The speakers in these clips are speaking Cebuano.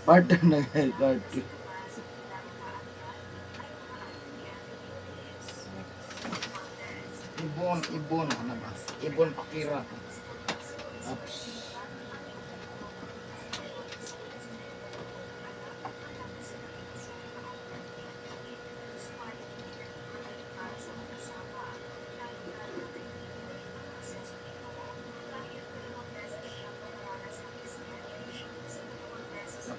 Part 2 na guys, part 2. Ibon, Ibon, ano ba? Ibon Pakira. Oops.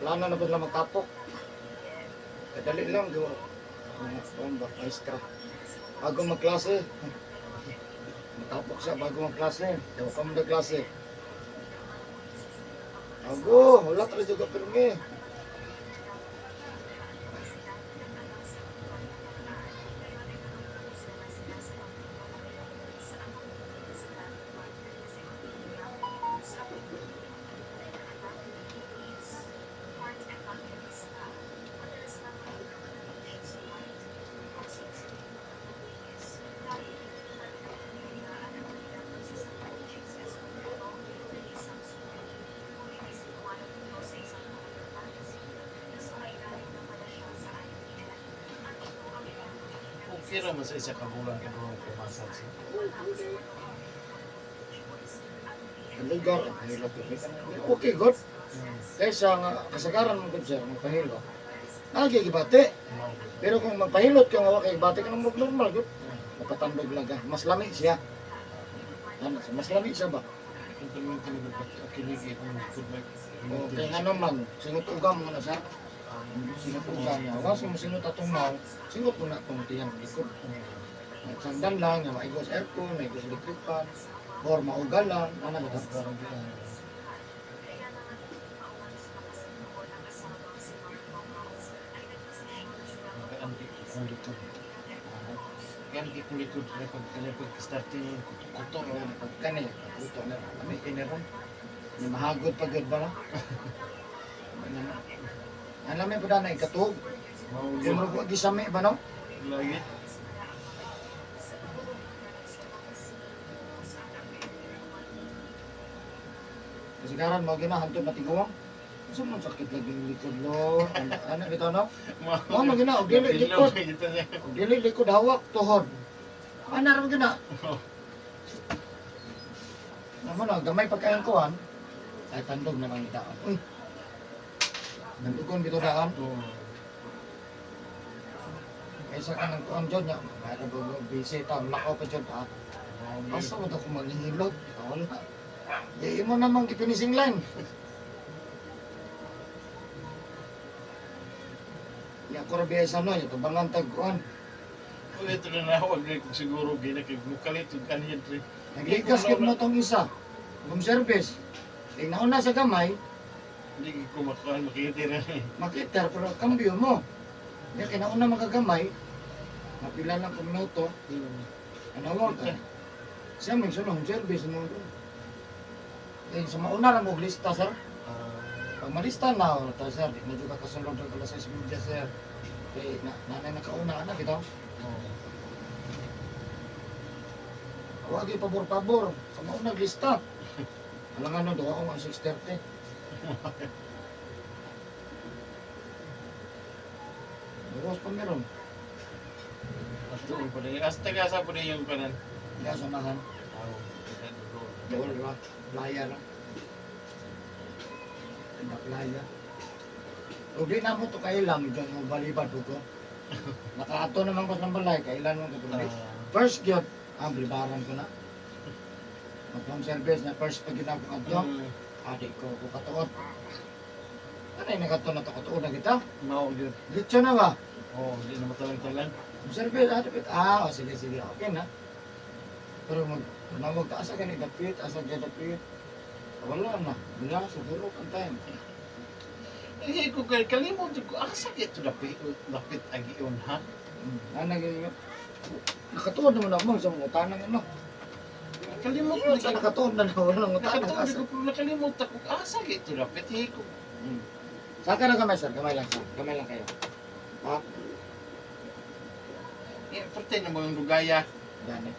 Naplano na ba sila magtapok? Kadali lang, gawa. Ano ba, maestra? Bago magklase. Matapok siya bago magklase. Daw ka mo na klase. Ago, wala talaga juga pirmi. Okay ra man sa isa ka bulan kay bulan kay massage. Lugar, ang pahilot yun. Okay, good. Kaysa nga, kasagaran mo gud sir, magpahilot. Lagi gibati. Pero kung magpahilot ka nga wa kay bati ka nang normal gud. Mapatandog lang ka. Mas lami siya. Ano, mas lami siya ba? O, kay nga naman, singot ugam mo na siya. Singot ugam niya. Once mo singot atong naw, singot mo na atong tiyang likod. Sangdan lang, nga maigos aircon, maigos electric fan, or mauga lang, ano ba ito? Yan di ko likod na pag pag starting kuto. Nga, pag kani, pagluto na, lami kini ron. Ni mahagod pag yun ba na? Ang lami po na ikatug. Mao Yung mga gisami ba no? lagi. Kasi karan mo gina hantod matiguang. Unsa man sakit lagi yung likod lo? Ano ano bitaw no? Mao man gina og dili likod. Og dili likod hawak tuhod. Ana ra man gina. Namo na gamay pagkain kuan. Ay tandog na lang daan. Uy. Nandugon bitaw daan. Kaysa ka ng kuan jud nya, mayroon ba busy ta lakaw pa jud ha. Asa mo ko manghilot? Wala. Di mo namang gipinising line. Ya ko ra biya sa no, ya tubangan tag kuan. Ito na nawag rin kung siguro ginakig mukalit yung kanyan rin. Naglikas gyud mo tong isa. Room service. Di nauna sa gamay, Hindi ko makuha makita na eh. makita pero kambyo mo. Ya kinauna makagamay, mapila lang kung minuto, ano ka. Siya may sunod home service mo. Eh, sa mauna ra mo og lista, sir. Pag malista na, o ta sir, di na juga kasunod ang alas 6:30, sir. Kay na nanay nakauna na bitaw. Wa gyud pabor-pabor sa mauna lista. Alangan no duha ko mga 6:30. Oras pa meron. Ato pa rin. As tagasa pa rin yung kanan. Hindi sa unahan. Dool ra, playa ra. Tinda playa. O di na mo to kailang dyan mo balibad ko. Nakaato naman ko sa balay, kailan mo ko. First gyud, ang blibaran ko na. Mag home service na first pag ginako adto, adi ko ko katuot. Ano yung nakato na to katuot na kita? Mao yun. Diretso na ba? Oo, hindi na matalang-talang. Home service, adi pit. Ah, oh, sige sige, okay na. Pero mag manawag ka asa gani dapit, asa gani dapit. Wala na. Wala siguro ang time. Eh, ko kay kalimot ko asa kay to dapit dapit agion ha. Ano ganyan? Nakatuod naman ako sa mga tanang ano. Kalimot Sa na nakatuod na na wala ng tanang Nakatuod asa. ko pero nakalimot ako asa kay to dapit eh ko. Sa akin na gamay sir, gamay lang sir. Gamay lang kayo. Ha? Eh, parte na mga lugaya. Gani.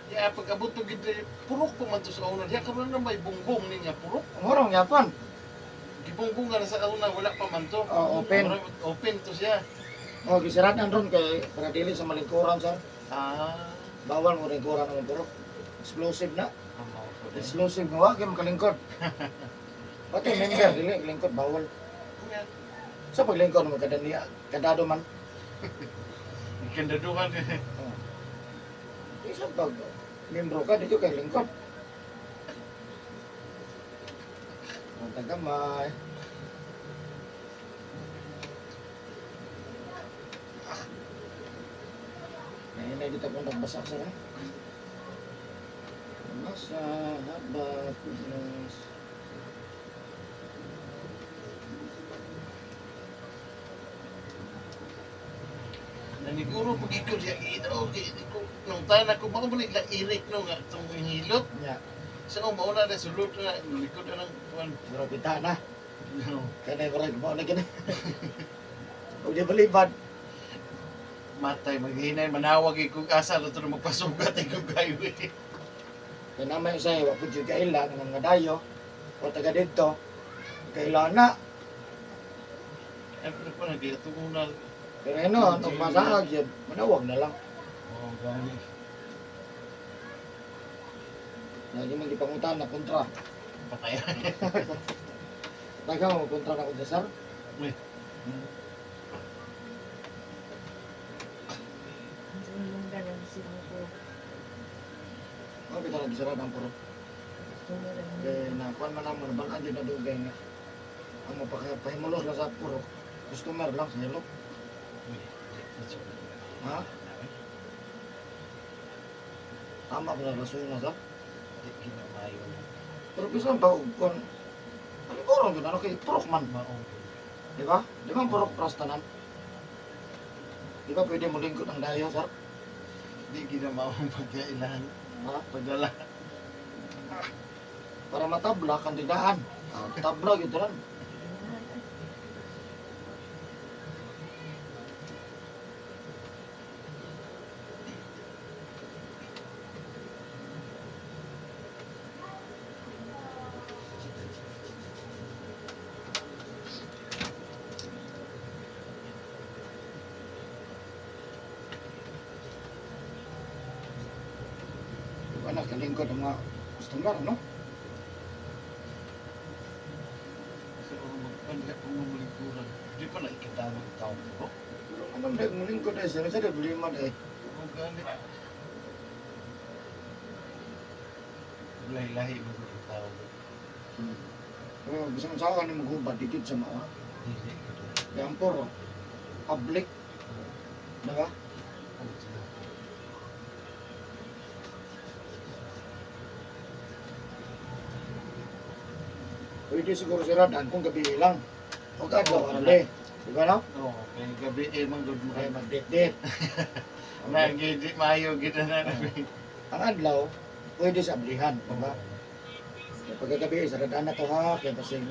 Ya pag abot to gid purok pa man to sa una. Diya karon na may bungbong niya purok. Mura Lingkuran gyapon. Gibungbungan na sa una, wala pa man to. Oh, open. Open to siya. Oh, gisiradan ron kay para dili sa malingkuran, sir. Ah. Bawal mo lingkuran ang purok. Explosive na. Amo ko din. Explosive nga wa kay makalingkod. Pati member dili lingkod bawal. Sa paglingkod mo kadaniya, kadado man. Kandaduhan eh. Oh. Isa pag membro ka dito kay lingkod. Ang tagamay. Ah. Nahinay kita kung nagbasa sa eh. Nasa haba, goodness. Naniguro pag ikaw siya, ino, ko, nung tayo na ko, baka balik lang irik no nga, itong hilot. Nya, Sa mauna na, sulod na, likod na ng kuwan. murag bita na. No. Kaya na murag mao na gina. Ug di balibad. Matay, maghinay, manawag eh, kung asa na ito na magpasugat eh, kung kayo eh. Kaya naman usay wa pud jud kaila ng mga dayo o taga didto. Kaila na. Ay, pero pa nag itong una. Pero ano, og masaag yun, manawag na lang. Oo, gani. Lagi man gipangutan na kontra. Patay. Taga mo kontra na kontra sir. Uy. Mo kita lagi sira ang puro. Kay na kuan man amo nabalaan jud na dugay nga. Ang mapakapahimulos lang sa puro. Customer lang sa hello. Ha? Tama ba na rason na sir? Di ginamayo na. Pero bisan ba og kuan ano ko gyud ano kay purok man, Maong. di ba? Di ba ang purok prastanan? Di ba pwede mo lingkod ang dayo, sir? Di ginamaong pagkailan. Ha? Pagdala. Para matabla kandidaan. Ah, tabla gyud tanan. Diba na, kalingkod ang mga customer, no? Kasi kung magpanda kung mamalikuran. Di pa na ikadamang taon ko. Pero anong dahil mulingkod ay sir, sa problema dahil. Kung gani. Lahi-lahi mo ang tao. Pero gusto mo sa akin yung maghubad, dikit sa mga. Dili ko to. Kaya ang puro, public, di ba? Pwede siguro siradan kung gabi lang. Huwag adlaw, arali. Di ba no? Oo, kaya gabi eh, manggod mo. Kaya mag-date-date. Na, gidi, maayo, gida na. Ang adlaw, pwede sa ablihan, di ba? Kaya pagkagabi, siradan na to ha, kaya pasig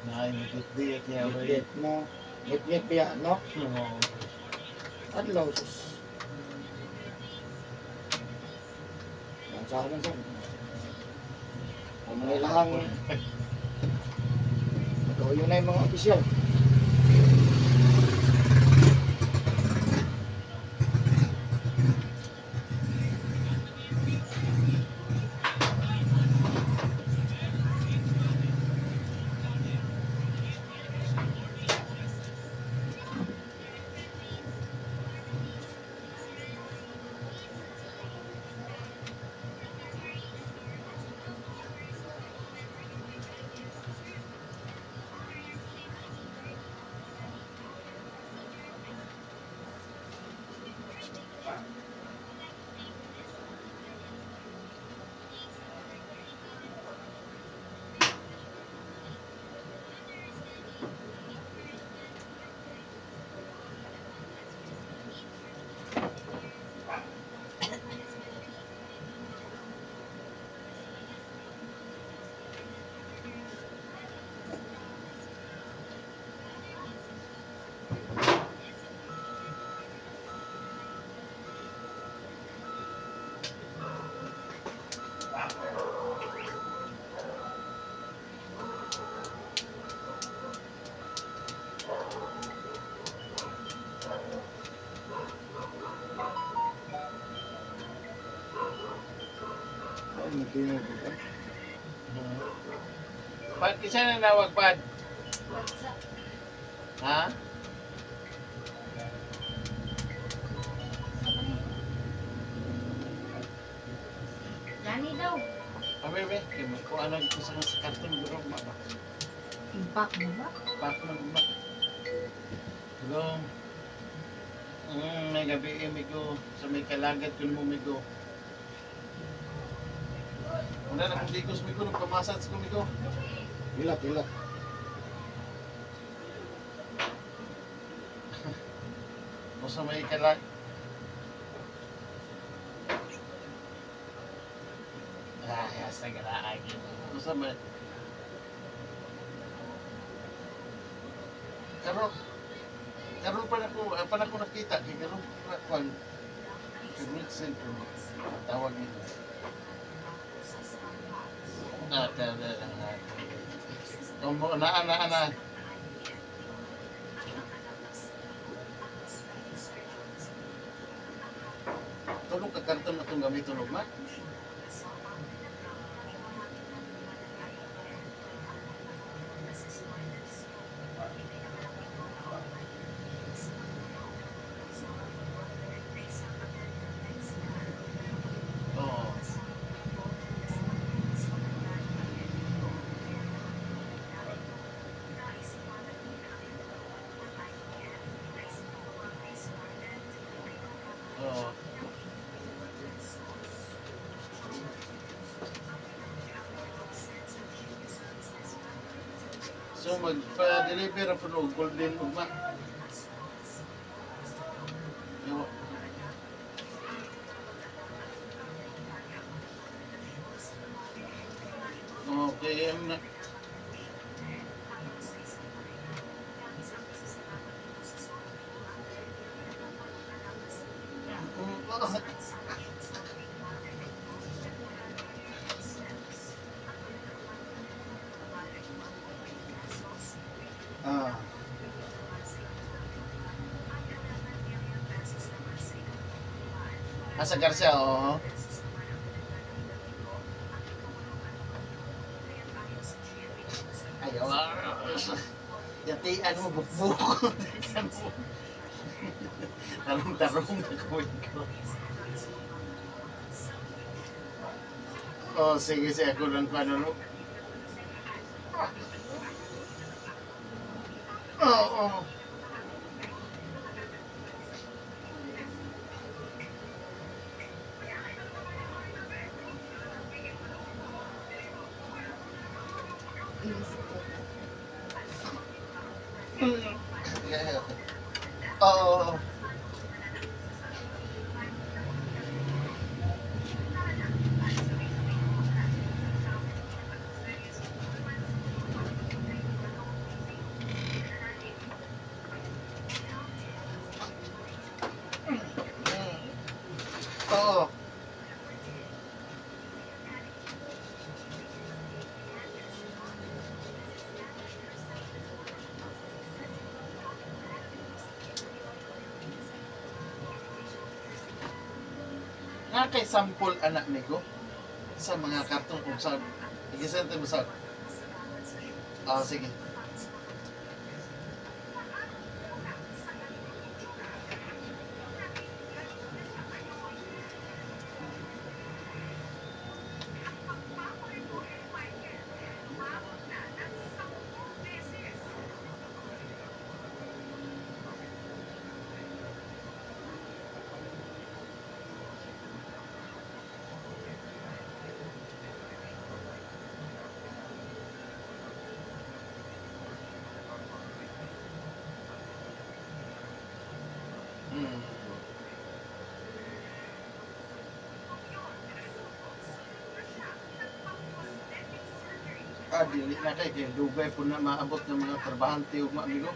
Na, mag-date niya. date mo. Ngit-ngit piya, no? Oo. Adlaw, sus. Yan sa akin, sir. Ang mga ilahang Totoo yun na yung mga opisyal. Pilipino ko ka. Pad, kinsa na nawag, Pad? Ha? Gani daw. Abe, be, kay mo ko anag ko sa karton guro ma ba. Impact mo ba? Pak man ma. Hello. May gabi eh, migo. Sa may kalagat kun mo migo. Wala na kong digos migo, nagpamasat ko migo. Hilak, hilak. O sa may kalag. Ah, yes, nagalaagi. O sa may... Karon, karon pa na ko nakita, kay karon pa kuan Community Center, ang tawag nila. Na, na, na, na, na. Omo, na, na, na. Tulog ka karton na itong gamiton og ma. Oo. Oo. So magpa-deliver ang puno og golden ugma. Yo. Okay, ang na. Ah. Asa Garcia, oo. Ayaw. Ah. Yatian mo, bukbuk. Tikan mo. Tarong-tarong na gawin ko. Oh, sige, sige. Ako lang pa, ano. Oo, oo. Yeah. Oo. Oo. Nga kay sample anak nigo sa mga karton kung saan. I-send mo sa. Ah, sige. Mm. Ah, dili na kay kay dugay po na maabot ng mga trabahante ug mga amigo.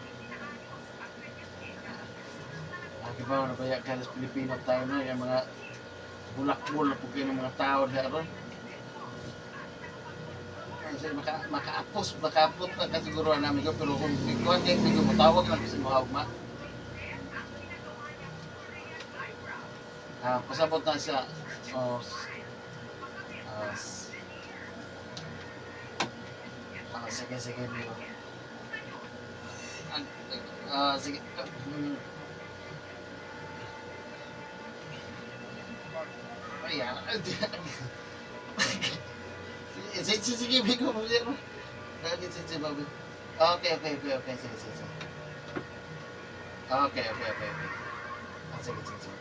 Ah, di ba na kaya kaya sa Pilipino tayo no, yung mga bulakbol na po kayo ng mga tao diha ron. Kasi makaapos, makaapot na kasiguruhan namin ko, pero kung ikuhan kayo, amigo, matawag lang kasi mga ugma. Ah, pasabot na siya. Oh, ah, Ah, sige, sige, Bigo. Ah, ah, sige. Ay, ah, sige, sige, sige, Bigo. Sige, sige, sige, Bigo. Okay. Sige, sige, sige. Okay. Ah, sige, sige, sige.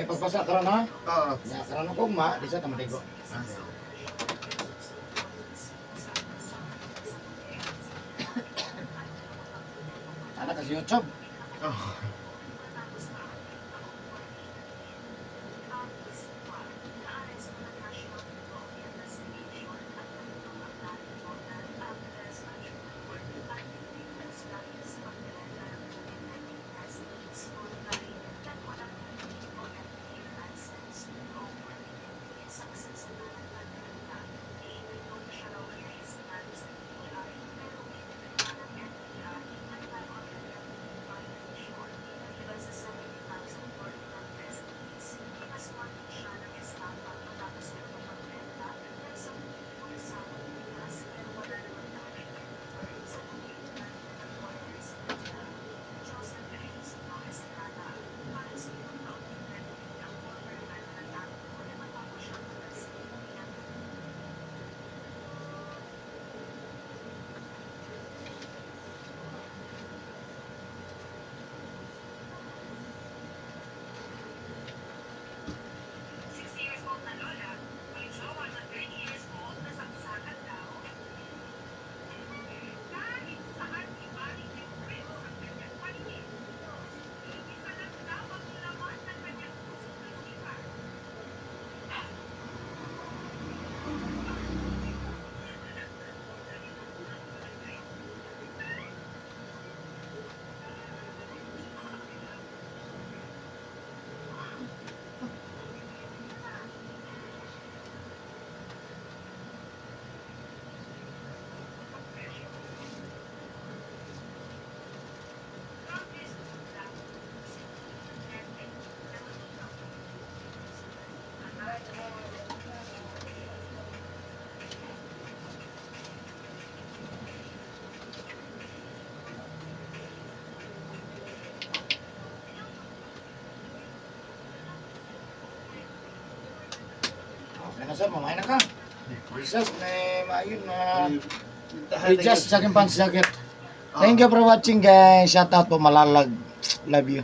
pagpasa karon ha. Oo. Ya karon ko ma, di sa tamadigo. Ah. Ana kasi YouTube. Oh. Okay na sir, mamay na ka. Jesus, may maayon na. Tahan na Just yun. sa aking pants jacket. Ah. Thank you for watching, guys. Shout out po Malalag. Love you.